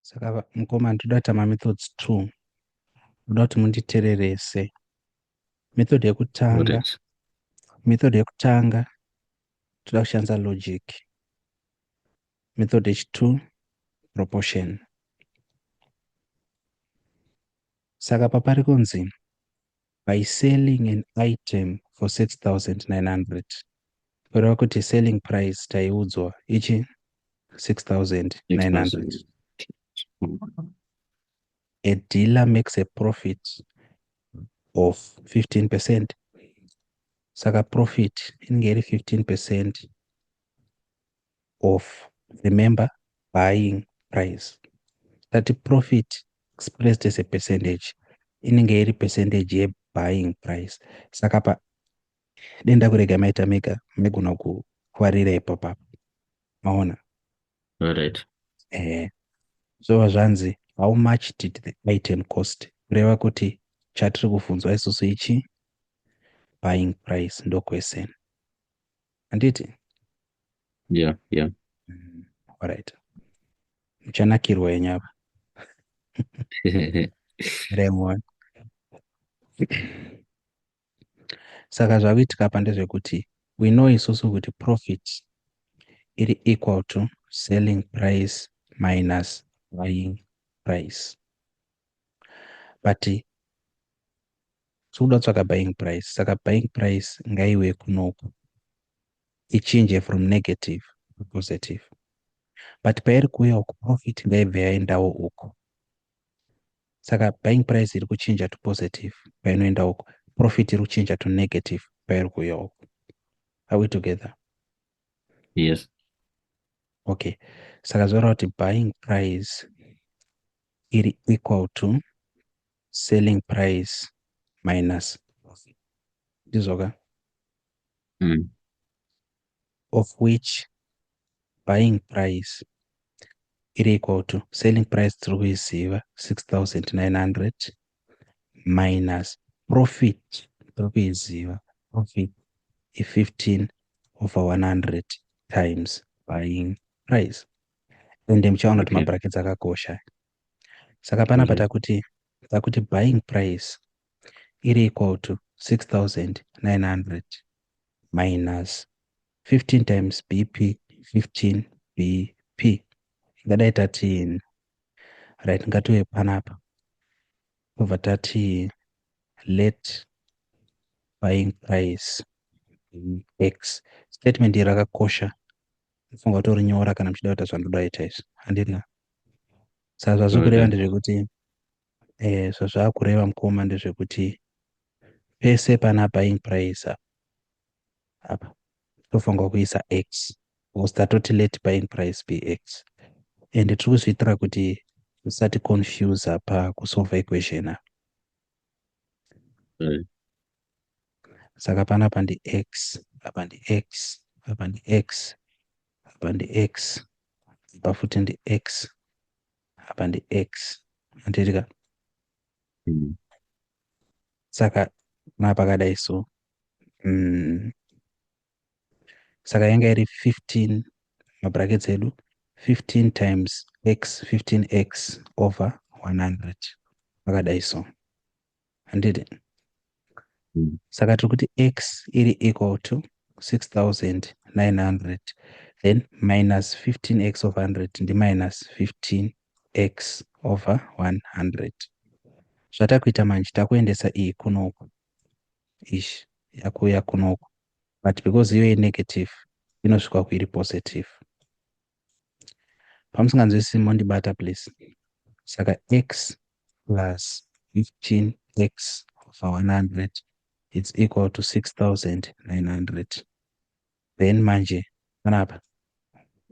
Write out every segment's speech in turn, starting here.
Saka mukoma, ndoda kuita mamethods two. Ndoda kuti munditererese. Method yekutanga, method yekutanga toda kushandisa logic. Method yechi2, proportion. Saka papari kunzi by selling an item for 6900, kureva kuti selling price taiudzwa ichi 6900. A dealer makes a profit of 15%. Saka profit inenge iri 15% of, remember, buying price. Tati profit expressed as a percentage inenge iri percentage yebuying price. Saka pa denda kurega maita mega, megona kukwarira ipapapo, maona? Alright. Zvova zvanzi, how much did the item cost? Kureva kuti chatiri kubvunzwa isusu ichi buying price, ndo question, handiti? Yeah. Alright, muchanakirwa henyu apa remon. Saka zvakuitika apa ndezvekuti we know isusu kuti profit iri equal to selling price minus buying price, but tiri kuda kutsvaka buying price. Saka buying price ngaiwe kunoku, ichinje from negative to positive, but pairi kuuya uku, profit ngaibve yaendawo uku. Saka buying price iri kuchinja to positive painoenda uku, profit iri kuchinja to negative pairi kuuya uku. Are we together? Yes. Okay, saka zvoreva kuti buying price iri equal to selling price minus profit, ndizvoka? Mm. Of which buying price iri equal to selling price, tiri kuiziva, 6900, minus profit, tiri kuiziva, profit i15 over 100 times buying price. Ende muchaona kuti mabrackets akakosha. Saka panapa takuti buying price iri equal to 6900 minus 15 times BP, 15 BP. Ingadai tati, right, ngatiuye panapa, tobva tati let buying price be x. Statement iri rakakosha, mufunga kutorinyora kana muchida kuita zvandoda kuita izvi, handina. Saka zvazviri kureva ndezvekuti, zvazvakureva mukoma ndezvekuti pese pana buying price apa tofanirwa kuisa x, because tatoti let buying price be x, and tiri kuzviitira kuti zvisati confusa pakusolva equation apa. Saka panapa ndi x, apa ndi x, apa ndi x, apa ndi x, apa futi ndi x, apa ndi x, handitika? Mm. Saka napakadai so, Saka yanga iri 15, mabrackets edu, 15 times x, 15x over 100, pakadai so, handiti? Mm. Saka tiri kuti x iri equal to 6900 then minus 15x over 100, ndi minus 15x over 100. Zvatakuita manje, takuendesa iyi kunoku, ishi yakuuya kunoku, but because iyo inegative, inosvika kuiri positive. Pamusinganzwisisi mondibata please. Saka x plus 15x over 100, it's equal to 6900. Then manje panapa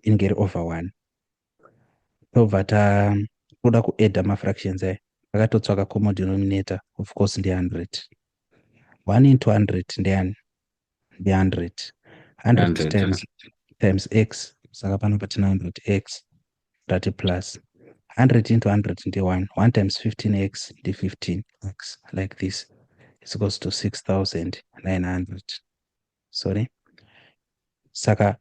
inenge iri over 1. Tobva toda kuadda mafractions aya. Takatotsvaka common denominator, of course ndi 100. 1 into 100 ndiani? Ndi 100. 100 100. times x. Saka pano patina 100x, tati plus 100 into 100 ndi 1. 1 times 15x ndi 15x, like this, is equals to 6900. Sorry. Saka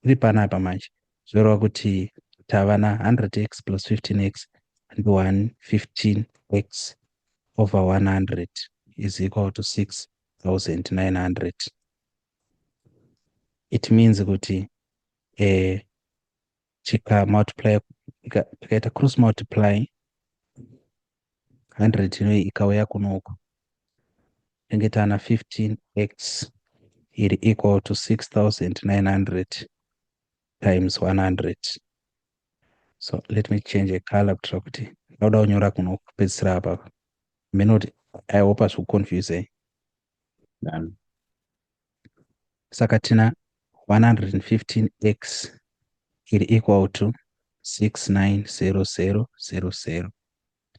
tiri panapa manje, zvoreva kuti Tava na 100x plus 15x and 115x over 100 is equal to 6900. It means kuti tika multiply, tikaita cross multiply, 100 inoyi ikauya kunoku, tinenge tana 15x iri equal to 6900 times 100. So let me change a color kuitira kuti ndauda kunyora kuno kupedzisira apa menoti. I hope hazvikuconfuse. Done. Saka tina 115x iri equal to 690000.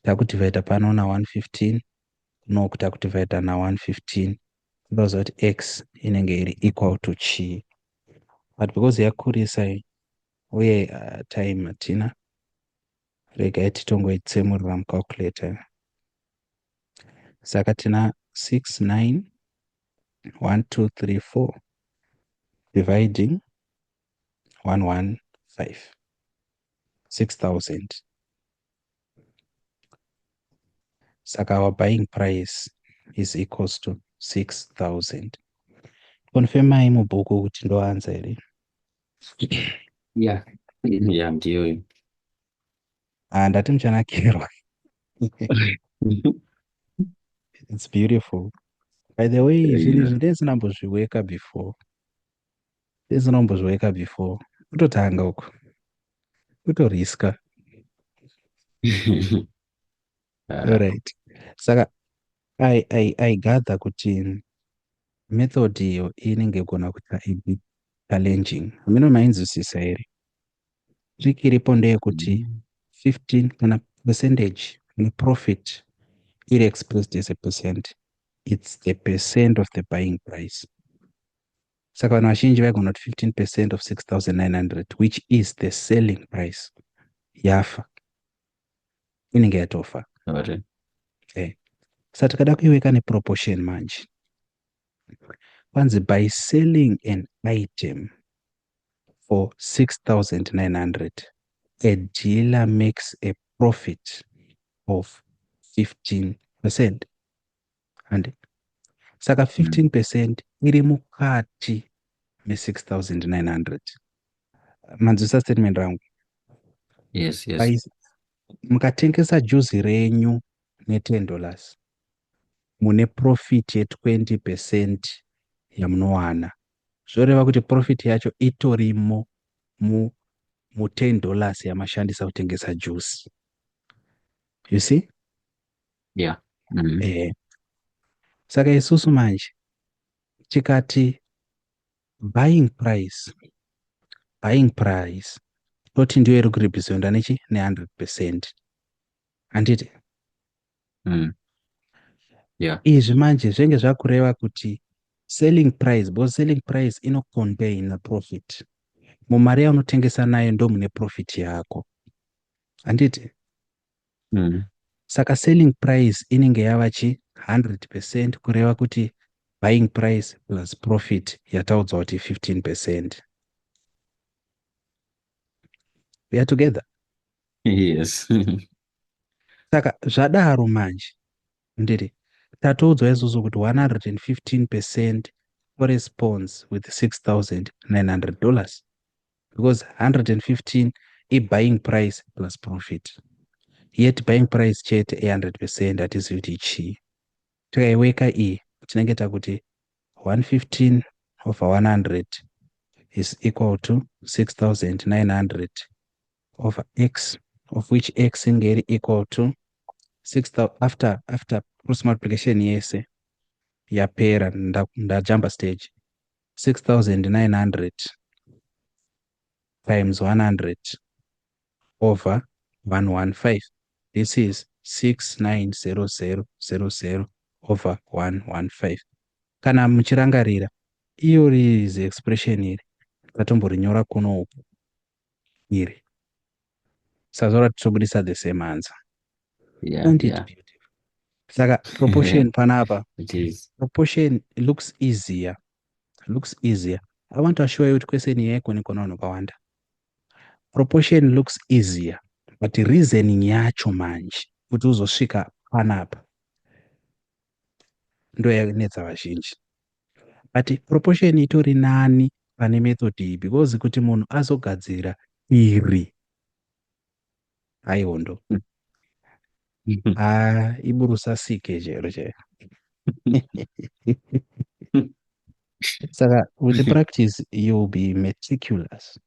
Takudivhaidha pano na115, kunoku takudivhaidha na115. Toda kuti x inenge iri equal to chii? But because yakurisa uye time hatina, regai titongoitsemurira mucalculator. Saka tina 691234 dividing 115, 6000. Saka our buying price is equals to 6000. Confirmai mubhuku kuti ndo answer here. Yeah, ndiyo. Ah, ndati muchanakirwa. It's beautiful, by the way. Zvinhu izvi ndezvinambozviweka before, ndezvinombozviweka before. Kutotanga uku kutoriska. Alright, saka I gather kuti method iyo inenge gona kuita a bit challenging. Hameno mainzwisisa here? Trick iripo ndeyekuti 15 kana percentage neprofit iri expressed as a percent, it's the percent of the buying price. Saka vanhu vazhinji vaigona kuti 15% of 6900, which is the selling price, yafa, inenge yatofa. Saka tikada kuiweka neproportion manje, kwanzi by selling an item for 6900, a dealer makes a profit of 15%, and saka 15% iri mukati me6900. Manzwisa statement rangu? Yes. Mukatengesa juzi renyu ne$10, mune profit ye20% yamunowana. Zvoreva kuti profit yacho itorimo mu$10 yamashandisa kutengesa juice, you see? Yeah. Saka isusu manje tikati buying price, buying price toti ndiyo iri kurepresenta nechi ne100%, handiti? Yeah. Izvi manje zvinenge zvakureva kuti selling price, because selling price inocontain profit. Mumari yaunotengesa nayo ndo mune profit yako, handiti? Mm. Saka selling price inenge yava chi 100%, kureva kuti buying price plus profit yataudzwa kuti 15%. We are together? Yes. Saka zvadaro manje, ndiri tatoudzwa isusu kuti 115% corresponds with $6900, because 115 ibuying price plus profit. Yet buying price chete e100% hatizivi kuti ichii. Tikaiweka iyi, tinenge takuti 115 over 100 is equal to 6900 over x, of which x inge iri equal to 6 after cross multiplication yese yapera. Ndajamba stage. 6900 times 100 over 115. This is 690000 over 115. Kana muchirangarira, iyo rizi expression iri tatomborinyora kuno uku iri sazora, titobudisa the same answer. Isn't it beautiful? Saka proportion panapa, It is. Proportion looks easier, looks easier. I want to assure you kuti question iyi yaikuonekwa navanhu vakawanda. Proportion looks easier, but reasoning yacho manje kuti uzosvika panapa ndo yanetsa vazhinji. But proportion itori nani pane method iyi, because kuti munhu azogadzira iri haihondo ha iburusasike chero chero. Saka with the practice you'll be meticulous.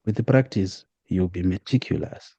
With the practice you'll be meticulous.